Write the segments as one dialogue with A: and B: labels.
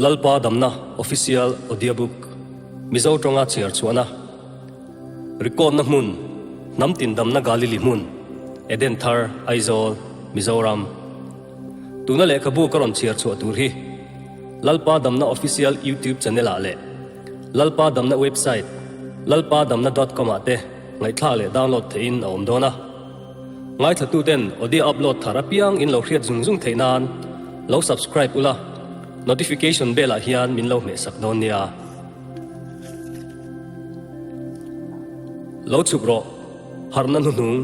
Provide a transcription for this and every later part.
A: Lalpa Damna Official Audiobook Mizo tawnga chhiar chhuahna Record-na hmun Hnam tin damna Galili hmun Eden Thar Aizawl Mizoram Tuna lehkhabu ka rawn chhiar chhuah tur hi Lalpa Damna Official YouTube channel ah leh Lalpa Damna website lalpadamna dot com ah te ngaihthlak leh download theihin a awm dawn a. Ngaithlatuten audio upload thar apiang in lo hriat zung zung theih nan lo subscribe ula, notification bell ah hian min lo hmehsak dawn nia. Lo chhuk rawh, harhna hnuhnung,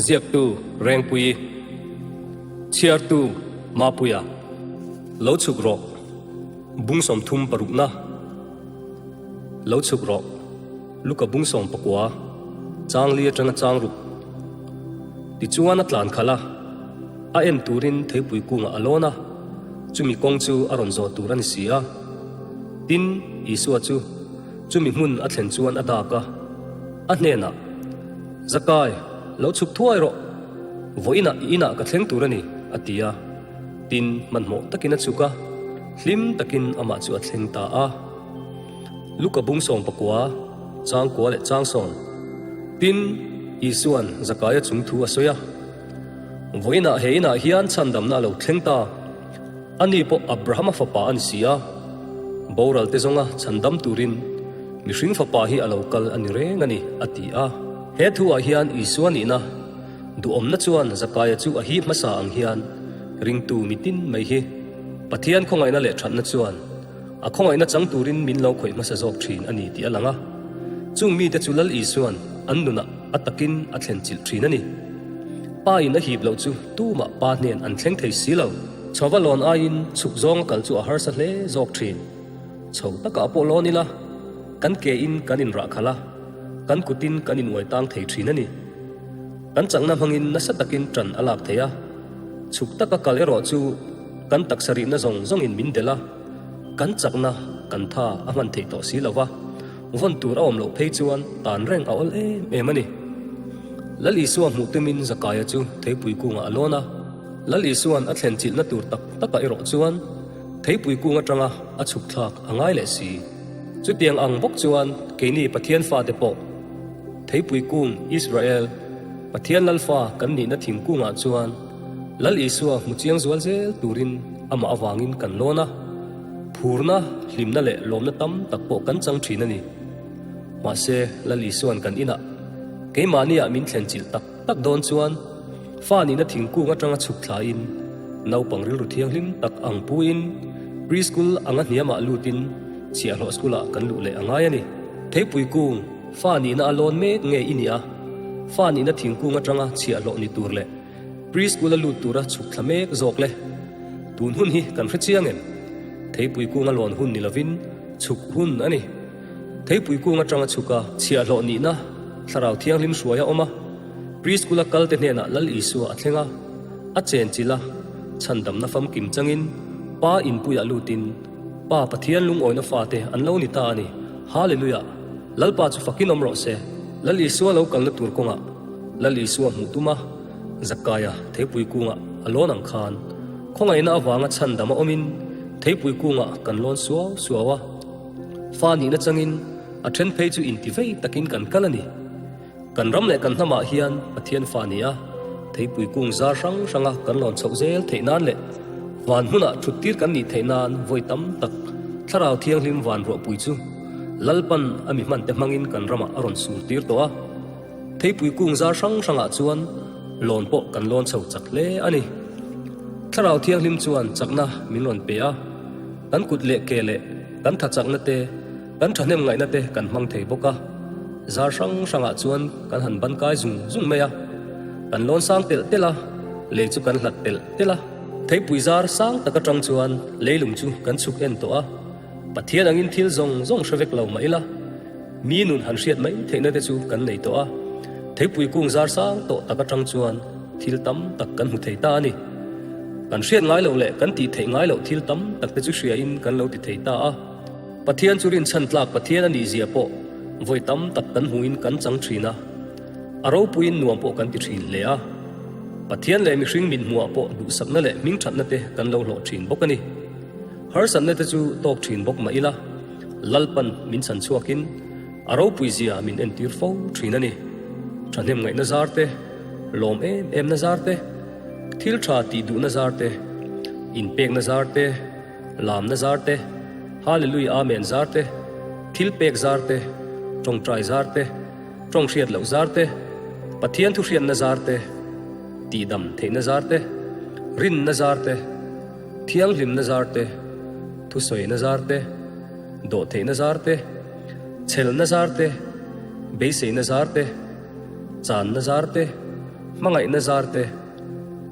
A: ziaktu Rengpuii, chhiartu Mapuia, lo chhuk rawh, bung 36 na, lo chhuk rawh. Luka bung 19, chang li atanga chang ruk. Tichuan a tlan khalh a, a en turin theipui kungah a lawn a, chumi kawng chu a rawn zawh tur a ni si a. Tin, Isua chu chumi hmun a thlen chuan a dak a, a hnenah, Zakai, lo chhuk thuai rawh, vawiinah i inah ka thleng tur a ni, a ti a. Tin, hmanhmawh takin a chhuk a, hlim takin amah chu a thleng ta a. Luka bung 19, chang kua leh chang sawm. Tin, Isua'n Zakaia chung thu a sawi a, Vawiinah he inah hian chhandamna a lo thleng ta. Ani pawh Abrahama fapa a ni si a, boral te zawnga chhandam turin mihring fapa hi a lo kal a ni reng a ni, a ti a. He thuah hian Isua nihna duhawmna chuan Zakaia chu a hip hmasa ang hian ringtu mitin mai hi Pathian khawngaihna leh thatna chuan A khawngaihna chang turin min lo khawih hmasa zawk thin a ni tih a lang a. Chung mite chu Lal Isua'n an nunah a takin a thlen chilh thin a ni. Pa in a hip loh chu tumah pa hnen an thleng thei si lo. Chhova lawn aiin chhuk zawnga kal chu a harsa hle zawk thin. Chho takah pawh lawn ila, kan ke in kan inrah khalh a, kan kutin kan inuai tang thei thin a ni. Kan chakna hmangin nasa takin tan a lak thei a, chhuk taka kal erawh chu kan taksa rihna zawng zawngin min delh a, Kan chakna kan tha a hman theih tawh si lo va, vawn tur a awm loh phei chuan tan reng a awl em em a ni. Lal Isua hmuh tumin Zakaia chu theipui kungah a lawn a, Lal Isua'n a thlen chilhna tur tak takah erawh chuan theipui kung atanga a chhuk thlak a ngai leh si. Chutiang ang bawk chuan keini Pathian fate pawh theipui kung Israel, Pathian Lalfa kan nihna thingkungah chuan Lal Isua hmu chiang zual zel turin amah avangin kan lawn a, phurna, hlimna leh lawmna tam tak pawh kan chang thin a ni. Mahse, Lal Isua'n kan inah keimahniah min thlen chilh tak tak dawn chuan fa nihna thingkung atanga chhuk thlain naupang rilru thianghlim tak ang puin preschool anga hniamah lutin chhiahhlawh school-ah kan luh leh a ngai a ni. Theipui kung fa nihna a lawn mek nge i nih a, fa nihna thingkung atanga chhiahhlawh ni tur leh Preschool a lut tura chhuk thla mek zawk le. Tun hun hi kan hre chiang em? Theipui kunga lawn hun ni lovin chhuk hun a ni. Theipui kung atanga chhuk a chhiahhlawh nihna Thlarau Thianghlim hruai a awm a. Preschool a kalte hnenah Lal Isua a thleng a, a chenchilh a, chhandamna famkim changin Pa inpuiah lutin Pa Pathian lungawina fate an lo ni ta a ni. Hallelujah! Lalpa chu fakin awm rawh se. Lal Isua lo kalna tur kawngah Lal Isua hmuh tum a, Zakaia theipui kungah a lawn ang khan khawngaihna avanga chhandam a awmin theipui kungah kan lawn suau suau a. Fa nihna changin a then phei chu inti vei takin kan kal a ni. Kan ram leh kan hnamah hian Pathian fa ni a, theipui kung zar hrang hranga kan lawn chhoh zel theih nan leh van hmunah thut tir kan nih theih nan vawi tam tak Thlarau Thianghlim van ruahpui chu Lalpan a mi hmante hmangin kan ramah a rawn sur tir tawh a. Theipui kung zar hrang hrangah chuan lawn pawh kan lawn chho chak hle a ni. Thlarau Thianghlim chuan chakna min rawn pe a, kan kut leh ke leh kan tha chakna te, kan thahnem ngaihna te kan hmang thei bawk a. Zar hrang hrangah chuan kan han ban kai zung zung mai a, kan lawn sang telh telh a, lei chu kan hlat telh telh a. Theipui zar sang tak atang chuan leilung chu kan chhuk en tawh a, Pathian angin thil zawng zawng hre vek lo mah ila, Mi nun han hriat mai theihna te chu kan nei tawh a, theipui kung zar sang tawh tak atang chuan thil tam tak kan hmu thei ta a ni. Kan hriat ngai loh leh kan tih theih ngai loh thil tam tak te chu hriain kan lo ti thei ta a. Pathian chu rinchhan tlak Pathian a nih zia pawh vawi tam tak kan hmuhin kan chang thin a, a ropuiin nuam pawh kan ti thin hle a. Pathian leh mihring mithmuhah pawh duhsakna leh hmingthatna te kan lo hlawh thin bawk a ni. Harsatna te chu tawk thin bawk mah ila, Lalpan min chhan chhuakin a ropui zia min entir fo thin a ni. Thahnem ngaihna zar te, lawm em emna zar te, thil tha tih duhna zar te, inpekna zar te, lamna zar te, Hallelui Amen zar te, thil pek zar te, tawngtai zar te, tawng hriat loh zar te, Pathian thu hriatna zar te, tihdam theihna zar te, rinna zar te, thianghlimna zar te, thusawina zar te, dawhtheihna zar te, chhelna zar te, beiseina zar te, channa zar te, hmangaihna zar te,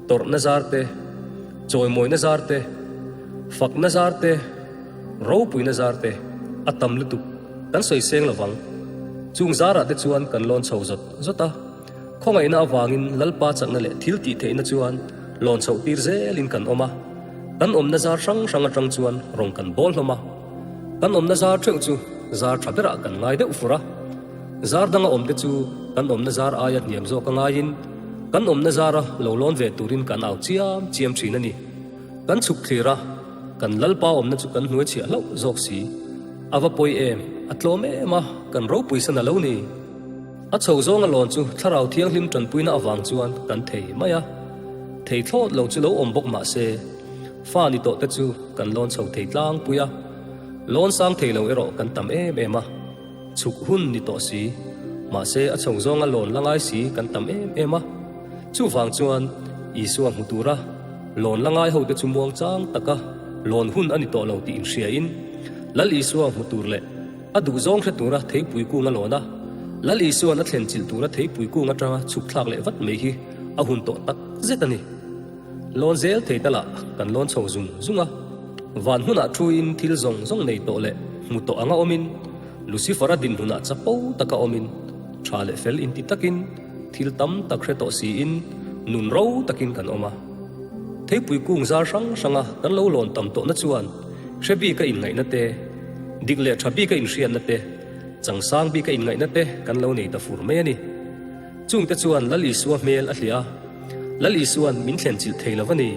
A: tawrhna zar te, Chawimawina zar te, fakna zar te, ropuina zar te a tam lutuk kan sawi seng lovang. Chung zarah te chuan kan lawn chho zawt zawt a, khawngaihna avangin Lalpa chakna leh thil tih theihna chuan lawn chhoh tir zelin kan awm a, kan awmna zar hrang hrang atang chuan rawng kan bawl hlawm a. Kan awmna zar theuh chu zar tha berah kan ngai deuh fur a, zar danga awm te chu kan awmna zar aia hniam zawk a ngaiin, Kan awmna zara lo lawn ve turin kan au chiam chiam thin a ni. Kan chhuk thlir a, kan Lalpa awmna chu kan hnuai chhiah hlauh zawk si. A va pawi em, a tlawm em a, kan ropui san a lo ni. A chho zawnga lawn chu Thlarau Thianghlim tanpuina avang chuan kan thei mai a. Thei thlawt lo chu lo awm bawk mah se, fa ni tawh te chu kan lawn chho thei tlangpui a. Lawn sang thei lo erawh kan tam em em a. Chhuk hun ni tawh si, mahse a chho zawnga lawn la ngai si kan tam em em a. Chuvang chuan Isua hmu tura lawn la ngai hote chu muang chang taka lawn hun a ni tawh lo tih inhriain Lal Isua hmu tur leh a duhzawng hre tura theipui kung a lawn a. Lal Isua'n a thlen chilh tura theipui kung atanga chhuk thlak leh vat mai hi a hun tawh tak zet a ni. Lawn zel thei ta lah kan lawn chho zung zung a, van hmunah thuin thil zawng zawng nei tawh leh hmu tawh anga awmin, Lucifer-a dinhmunah chapo taka awmin, tha leh fel inti takin, thil tam tak hre tawh siin nun ro takin kan awm a. Theipui kung zar hrang hranga kan lo lawn tam tawhna chuan hre bika inngaihna te, dik leh tha bika inhriatna te, changsang bika inngaihna te kan lo nei ta fur mai a ni. Chungte chuan Lal Isua hmel a hliah a, Lal Isua'n min thlen chilh thei lo va ni.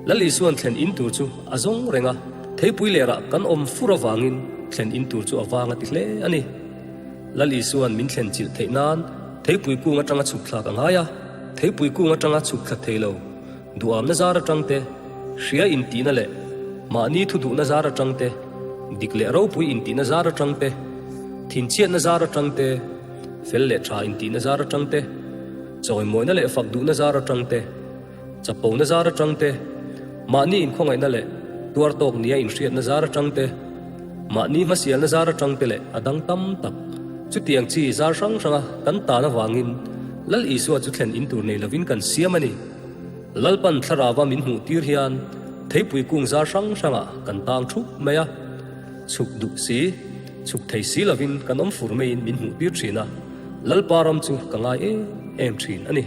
A: Lal Isua'n thlen in tur chu a zawng reng a, theipui lerah kan awm fur avangin thlen in tur chu a vang a ti hle a ni. Lal Isua'n min thlen chilh theih nan theipui kung atanga chhuk thlak a ngai a, theipui kung atanga chhuk thla thei lo, duhamna zar atang te, hria intihna leh mahni thu duhna zar atang te, dik leh ropui intihna zar atang te, thinchhiatna zar atang te, fel leh tha intihna zar atang te, Chawimawina leh fak duhna zar atang te, chapona zar atang te, mahni inkhawngaihna leh tuar tawk nia inhriatna zar atang te, mahni hmasialna zar atang te leh a dang tam tak, chutiang chi zar hrang hranga kan tan avangin Lal Isua chu thlen in tur nei lovin kan siam a ni. Lalpan thlarauva min hmuh tir hian theipui kung zar hrang hrangah kan tang thup mai a, chhuk duh si, chhuk thei si lovin kan awm fur maiin min hmuh tir thin a. Lalpa ram chu ka ngai em em thin a ni.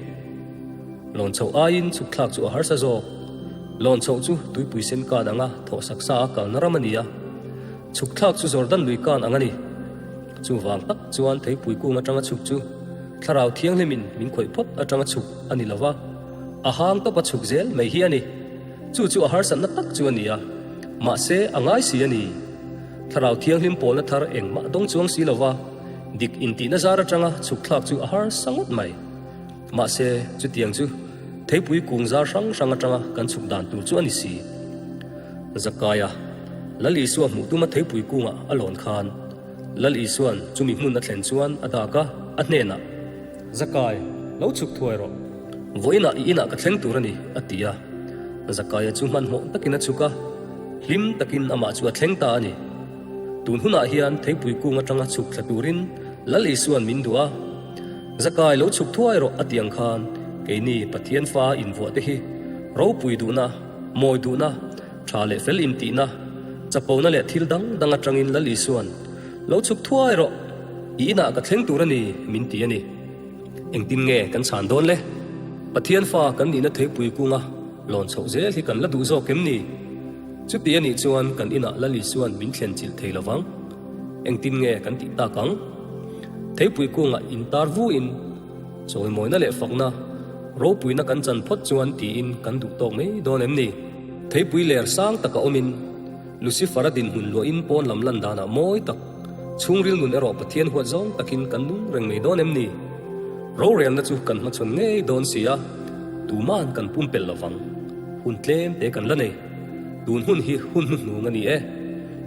A: Lawn chhoh aiin chhuk thlak chu a harsa zawk. Lawn chhoh chu tuipui sen kan anga thawh sak sa a kalna ram a ni a, chhuk thlak chu Jordan lui kan ang a ni. Chuvang tak chuan theipui kung atanga chhuk chu Thlarau Thianghlimin min khawih phawt atanga chhuk a ni lova, a hang tawpa chhuk zel mai hi a ni. Chu chu a harsatna tak chu a ni a, mahse a ngai si a ni. Thlarau Thianghlim pawlna thar engmah dawng chuang si lova, Dik intihna zar atanga chhuk thlak chu a harsa ngawt mai. Mahse, chutiang chu theipui kung zar hrang hrang atanga kan chhuk dan tur chu a ni si. Zakaia, Lal Isua hmuh tuma theipui kungah a lawn khan, Lal Isua'n chumi hmun a thlen chuan a dak a, a hnenah, Zakai, lo chhuk thuai rawh. Vawiinah i inah ka thleng tur a ni, a ti a. Zakaia chu hmanhmawh takin a chhuk a, hlim takin amah chu a thleng ta a ni. Tun hunah hian theipui kung atanga chhuk thla turin Lal Isua'n min duh a, Zakai lo chhuk thuai rawh a ti ang khan keini Pathian fa invuah te hi ropui duhna, mawi duhna, tha leh fel intihna, chapona leh thil dang dang atangin Lal Isua'n lo chhuk thuai rawh, i inah ka thleng tur a ni min ti a ni. Engtin nge kan chhan dawn le? Pathian fa kan nihna theipui kunga lawn chhoh zel hi kan la duh zawk em ni? Chuti a nih chuan kan inah Lal Isua'n min thlen chilh thei lovang. Engtin nge kan tih tak ang? Theipui kungah intar vuin chawimawina leh fakna, ropuina kan chan phawt chuan tiin kan duh tawk mai dawn em ni? Theipui ler sang taka awmin. Lucifer-a dinhmun luahin pawn lam lan danah mawi tak, chhungril nun erawh Pathian huat zawng takin kan nung reng mai dawn em ni? Rorelna chu kan hmachhawn ngei dawn si a, tuma'n kan pumpelh lovang. Hun tlem te kan la nei. Tun hun hi hun hnuhnung a ni e.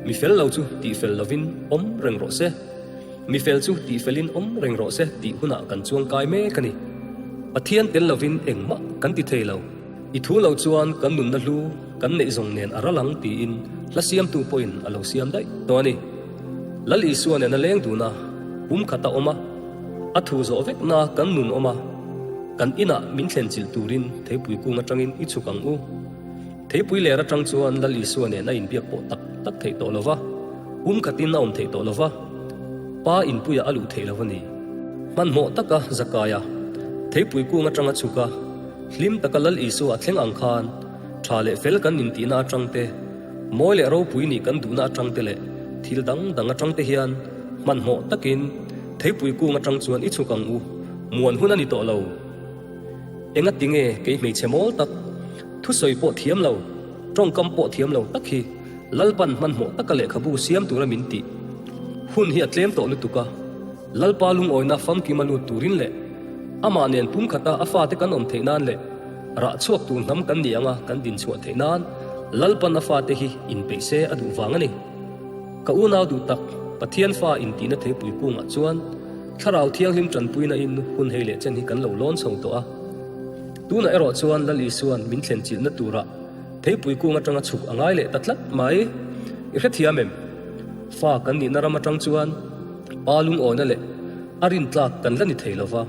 A: Mi fel lo chu tihfel lovin awm reng rawh se. Mi fel chu tihfelin awm reng rawh se tih hunah kan chuangkai mek a ni. Pathian tel lovin engmah kan ti thei lo. I thu lo chuan kan nunna hlu kan neih zawng nen a ral ang tiin hla siamtu pawhin a lo siam daih tawh a ni. Lal Isua nen a leng dun a, pum khat a awm a, a thu zawh vekna kan nun awm a, kan inah min thlen chilh turin theipui kung atangin i chhuk ang u. Theipui ler atang chuan Lal Isua nen a inbiak pawh tak tak theih tawh lo va, pum khatin a awm theih tawh lo va, Pa inpuiah a luh theih lo a ni. Hmanhmawh taka Zakaia theipui kung atanga chhuk a, Hlim taka Lal Isua a thleng ang khan tha leh fel kan intihna atang te, mawi leh ropui nih kan duhna atang te leh thil dang dang atang te hian hmanhmawh takin theipui kung atang chuan i chhuk ang u, muan hun a ni tawh lo. Enga tinge kei hmeichhe mawl tak, thusawi pawh thiam lo, tawngkam pawh thiam lo tak hi Lalpan hmanhmawh taka lehkhabu siam tura min tih hun hi a tlem tawh lutuk a. Lalpa lungawina famkima lut turin leh amah nen pumkhata a fate kan awm theih nan leh rah chhuak tur hnam kan ni anga kan din chhuah theih nan Lalpan a fate hi inpeih se a duh vang a ni. Ka unau duh tak, Pathian fa intihna theipui kungah chuan Thlarau Thianghlim tanpuina in hun hei leh chen hi kan lo lawn chho tawh a. Tunah erawh chuan Lal Isua'n min thlen chilhna turah theipui kung atanga chhuk a ngai leh ta tlat mai. I hrethiam em? Fa kan nihna ram atang chuan Pa lungawina leh a rintlak kan la ni thei lo va,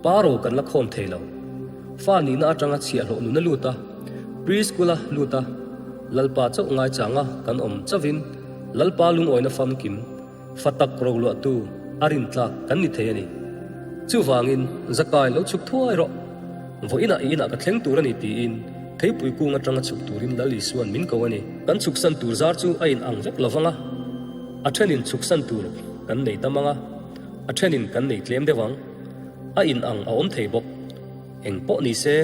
A: pa ro kan la khawm thei lo. Fa nihna atanga chhiahhlawh nun a lut a, pre-school a lut a, Lalpa chauh ngaichanga kan awm chauhin Lalpa lungawina famkim fa tak ro luahtu a rintlak kan ni thei a ni. Chuvangin Zakai lo chhuk thuai rawh. Vawiinah i inah ka thleng tur a ni tiin theipui kung atanga chhuk turin Lal Isua'n min ko a ni. Kan chhuksan tur zar chu a in ang vek lovang a, a thenin chhuksan tur kan nei tam ang a, a thenin kan nei tlem deuh ang. A in ang a awm thei bawk. Eng pawh ni se,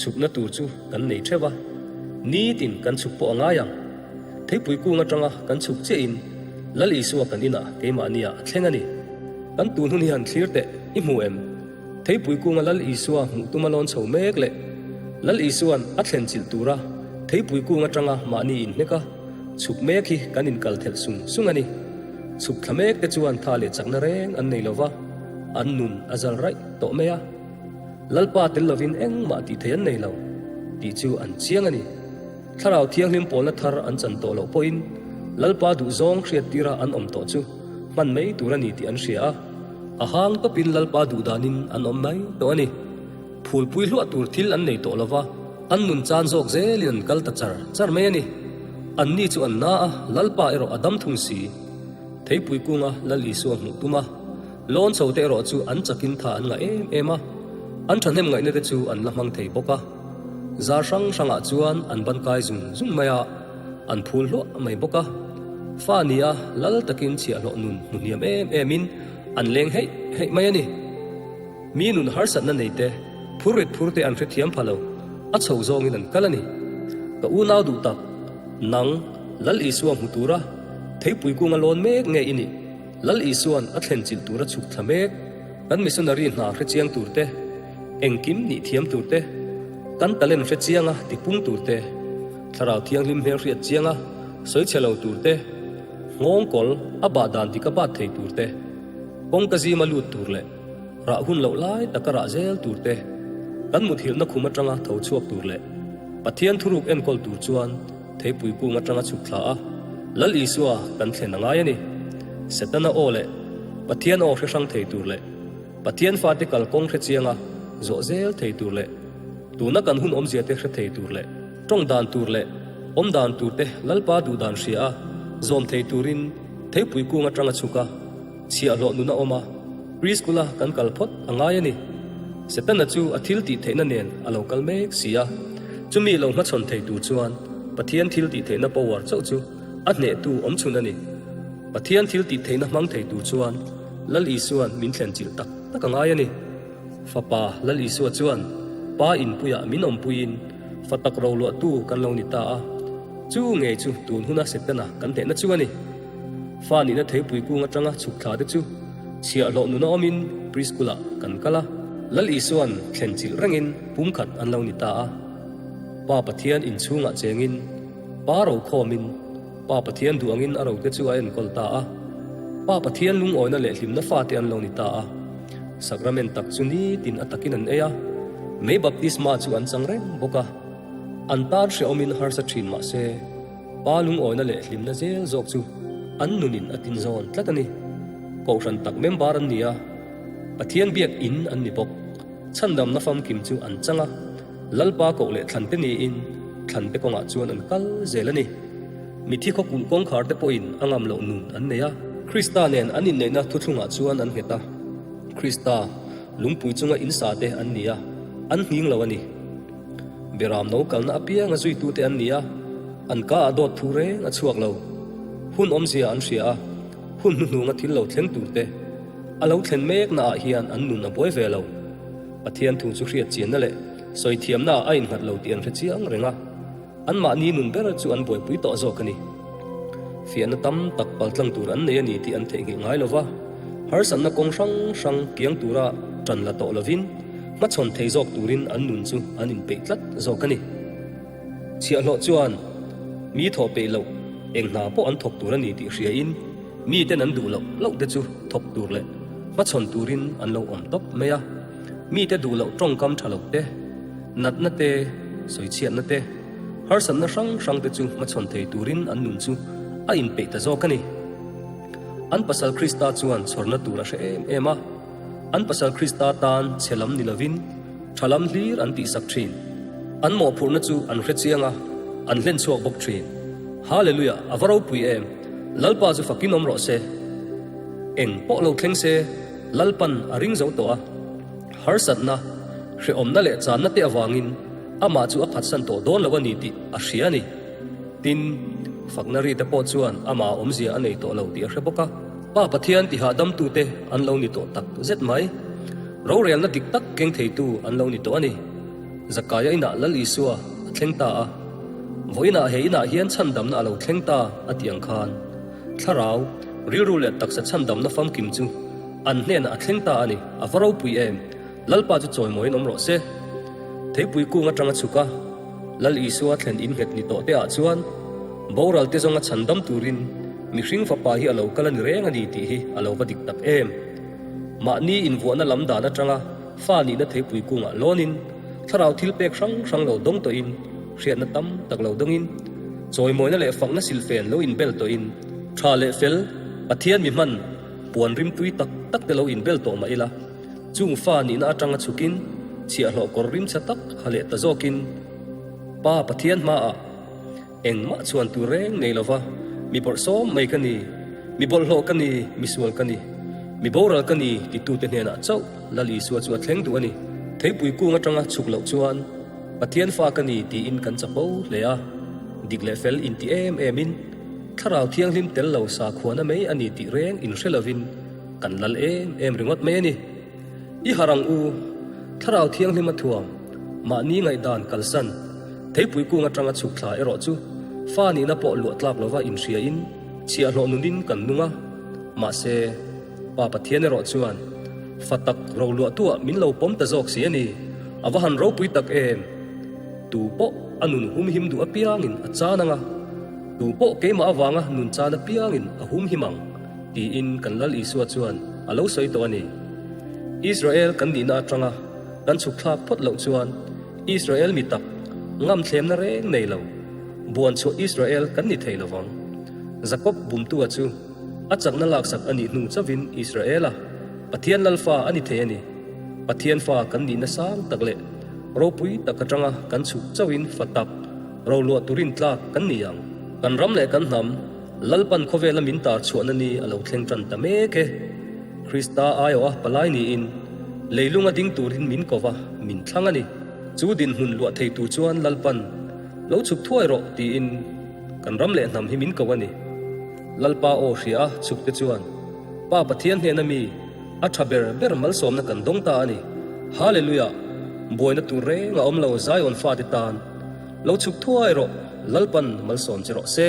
A: chhukna tur chu kan nei theuh a, nitin kan chhuk pawh a ngai ang. Theipui kung atanga kan chhuk chiahin Lal Isua kan inah keimahniah a thleng a ni. Kan tun hun hi han thlir teh i hmu em? Theipui kunga Lal Isua hmuh tuma lawn chho mek leh Lal Isua'n a thlen chilh tura theipui kung atanga mahni inhnek a chhuk mek hi kan inkal thelh sung sung a ni. Chhuk thla mek te chuan tha leh chakna reng an nei lova, an nun a zal raih tawh mai a. Lalpa tel lovin engmah tih thei an nei lo tih chu an chiang a ni. Thlarau Thianghlim pawlna thar an chan tawh loh pawhin Lalpa duhzawng hriattira an awm tawh chu hman mai tur a ni tih an hria a, a hang tawpin Lalpa duhdanin an awm mai tawh a ni. Phulpui hluah tur thil an nei tawh lova, an nun chan zawk zelin an kal ta char char mai a ni. Anni chu an na a, Lalpa erawh a dam thung si. Theipui kunga Lal Isua hmuh tum a, lawn chho te erawh chu an chakin tha an ngah em em a, an thahnem ngaihna te chu an la hmang thei bawk a. Zar hrang hrangah chuan an ban kai zung zung mai a, an phul hluah mai bawk a. Fa ni a, lal takin chhiahhlawh nun hmu hniam em emin an leng heih heih mai a ni. Mi nun harsatna nei te, phur rit phur te an hrethiam pha lo, a chho zawngin an kal a ni. Ka unau duh tak, nang, Lal Isua hmu tura theipui kunga lawn mek nge i nih? Lal Isua'n a thlen chilh tura chhuk thla mek, kan missionary hna hrechiang tur te, engkim nih thiam tur te, kan talent hrechianga tipung tur te, Thlarau Thianghlim hmel hriat chianga sawi chhe lo tur te, nghawng kawl a bah dan dik a bat thei tur te, kawngka zima lut tur leh rah hun loh lai taka rah zel tur te, kan muthilhna khum atanga tho chhuak tur leh Pathian thuruk enkawl tur chuan Theipui kung atanga chhuk thla a, Lal Isua kan thlen a ngai a ni. Setana aw leh Pathian aw hre hrang thei tur leh Pathian fate kalkawng hre chianga zawh zel thei tur leh tuna kan hun awmzia te hre thei tur leh tawng dan tur leh awm dan tur te Lalpa duh dan hria a zawm thei turin Theipui kung atanga chhuk a chhiahhlawh nun a awm a, Pre-school a kan kal phawt a ngai a ni. Setana chu a thil tih theihna nen a lo kal mek si a, chumi lo hmachhawn thei tur chuan Pathian thil tih theihna power chauh chu a hnehtu awm chhun a ni. Pathian thil tih theihna hmang thei tur chuan Lal Isua'n min thlen chilh tak tak a ngai a ni. Fapa Lal Isua chuan Pa inpuiah min awmpuiin fa tak roluahtu kan lo ni ta a. Chu ngei chu tun huna Setana kan hnehna chu a ni. Fa nihna theipui kung atanga chhuk thla te chu chhiahhlawh nuna awmin preschool ah kan kal a. Lal Isua'n thlen chilh rengin pumkhat an lo ni ta a. Pa Pathian inchhungah chengin Pa rokhawmin Pa Pathian duh angin a rote chu a enkawl ta a. Pa Pathian lungawina leh hlimna fate an lo ni ta a. Sakramen tak chu nitin a takin an ei a, mei baptisma chu an chang reng bawk a. An tan hrehawmin harsa thin mah se, Pa lungawina leh hlimna zel zawk chu an nunin a tinzawn tlat a ni. Kohhran tak member an ni a, Pathian biak in an ni bawk. Chhandamna famkim chu an chang a, Lalpa koh leh thlante niin thlante kawngah chuan an kal zel a ni. Mithi khawkulh kawngkhar te pawhin a ngam loh nun an nei a. Krista nen an inneihna thuthlungah chuan an nghet a, Krista lungpui chunga insa te an ni a, an nghing lo a ni. Beram no kalna apianga zuitute an ni a, an ka ah dawt thu reng a chhuak lo. Hun awmzia an hria a, hun hnuhnunga thil lo thleng tur te, a lo thlen mekna ah hian an nun a buai ve lo. Pathian thu chu hriat chianna leh sawi thiamna ah a innghat lo tih an hre chiang reng a, anmahni nun ber chu an buaipui tawh zawk a ni. Fiahna tam tak paltlang tur an nei a ni tih an theihnghilh ngai lo va, harsatna kawng hrang hrang kiang tura ṭan la tawh lovin hmachhawn thei zawk turin an nun chu an inpeih tlat zawk a ni. Chhiahhlawh chuan mi thawh peih loh eng hna pawh an thawk tur a ni tih hriain miten an duh loh loh te chu thawk tur leh hmachhawn turin an lo awm tawp mai a. Mite duh loh tawngkam tha lo te, natna te, sawichhiatna te, harsatna hrang hrang te chu hmachhawn thei turin an nun chu a inpeih ta zawk a ni. An pasal Krista chuan chhawrna tur a hre em em a. An pasal Krista tan chhe lam ni lovin tha lam hlir an tihsak thin. An mawhphurhna chu an hre chiang a, an hlen chhuak bawk thin. Hallelujah! A va ropui em! Lalpa chu fakin awm rawh se. Eng pawh lo thleng se, Lalpan a ring zo tawh a. Harsatna, hrehawmna leh channa te avangin amah chu a phatsan tawh dawn lo a ni tih a hria a ni. Tin, fakna ri te pawh chuan amah awmzia a nei tawh lo tih a hre bawk a. Pa Pathian tihah damtute an lo ni tawh tak zet mai. Rorelna dik tak keng theitu an lo ni tawh a ni. Zakaia inah Lal Isua a thleng ta a. Vawiinah he inah hian chhandamna a lo thleng ta a tih ang khan Thlarau, rilru leh taksa chhandamna famkim chu an hnenah a thleng ta a ni. A va ropui em! Lalpa chu chawimawiin awm rawh se. Theipui kung atanga chhuk a, Lal Isua thlen in nghet ni tawh te ah chuan boral te zawnga chhandam turin mihring fapa hi a lo kal a ni reng a ni tih hi a lo va dik tak em. Mahni invuahna lam dan atanga fa nihna theipui kungah lawnin thlarau thil pek hrang hrang lo dawng tawhin hriatna tam tak lo dawngin chawimawina leh fakna silfen lo inbel tawhin tha leh fel Pathian mi hman puan rimtui tak tak te lo inbel tawh mah ila Chung fa nihna atanga chhukin chhiahhlawh kawr rimchhe tak ha leh ta zawkin Pa Pathian hmaah engmah chhuan tur reng nei lova mi bawrhsawm mai ka ni, mi bawlhhlawh ka ni, mi sual ka ni, mi boral ka ni titute hnenah chauh Lal Isua chu a thleng duh a ni. Theipui kung atanga chhuk loh chuan Pathian fa ka ni tiin kan chapo hle a, dik leh fel inti em emin Thlarau Thianghlim tel lo sakhuana mai a ni tih reng inhre lovin Kan lal em em ringawt mai a ni. I harh ang u, Thlarau Thianghlim a thuam, mahni ngaihdan kalsan, theipui kung atanga chhuk thla erawh chu fa nihna pawh luah tlak lova inhriain chhiahhlawh nunin kan nung a. Mahse, Pa Pathian erawh chuan fa tak roluahtuah min lo pawm ta zawk si a ni. A va han ropui tak em! Tu pawh a nun humhim duh apiangin a chan ang a, tu pawh keimah avanga nun chan apiangin a humhim ang. Tiin kan Lal Isua chuan a lo sawi tawh a ni. Israel kan nihna atanga kan chhuk thlak phawt loh chuan Israel mi tak ngamthlemna reng nei lo, buan chhuah Israel kan ni thei lovang. Jakob bumtua chu a chakna laksak a nih hnu chauhin Israela Pathian Lalfa a ni thei a ni. Pathian fa kan nihna sang tak leh ropui tak atanga kan chhuk chauhin fa tak roluah turin tlak kan ni ang. Kan ram leh kan hnam Lalpan khawvela min tar chhuahna ni a lo thleng tan ta mek e. Krista aiawh a palai niin leilunga ding turin min ko va, min thlang a ni. Chu dinhmun luah thei tur chuan Lalpan, Lo chhuk thuai rawh tiin kan ram leh hnam hi min ko a ni. Lalpa aw hria a chhukte chuan, Pa Pathian hnena mi a tha ber ber malsawmna kan dawng ta a ni. Hallelujah! Buaina tur reng a awm lo Zion fate tan. Lo chhuk thuai rawh, Lalpan malsawm che rawh se.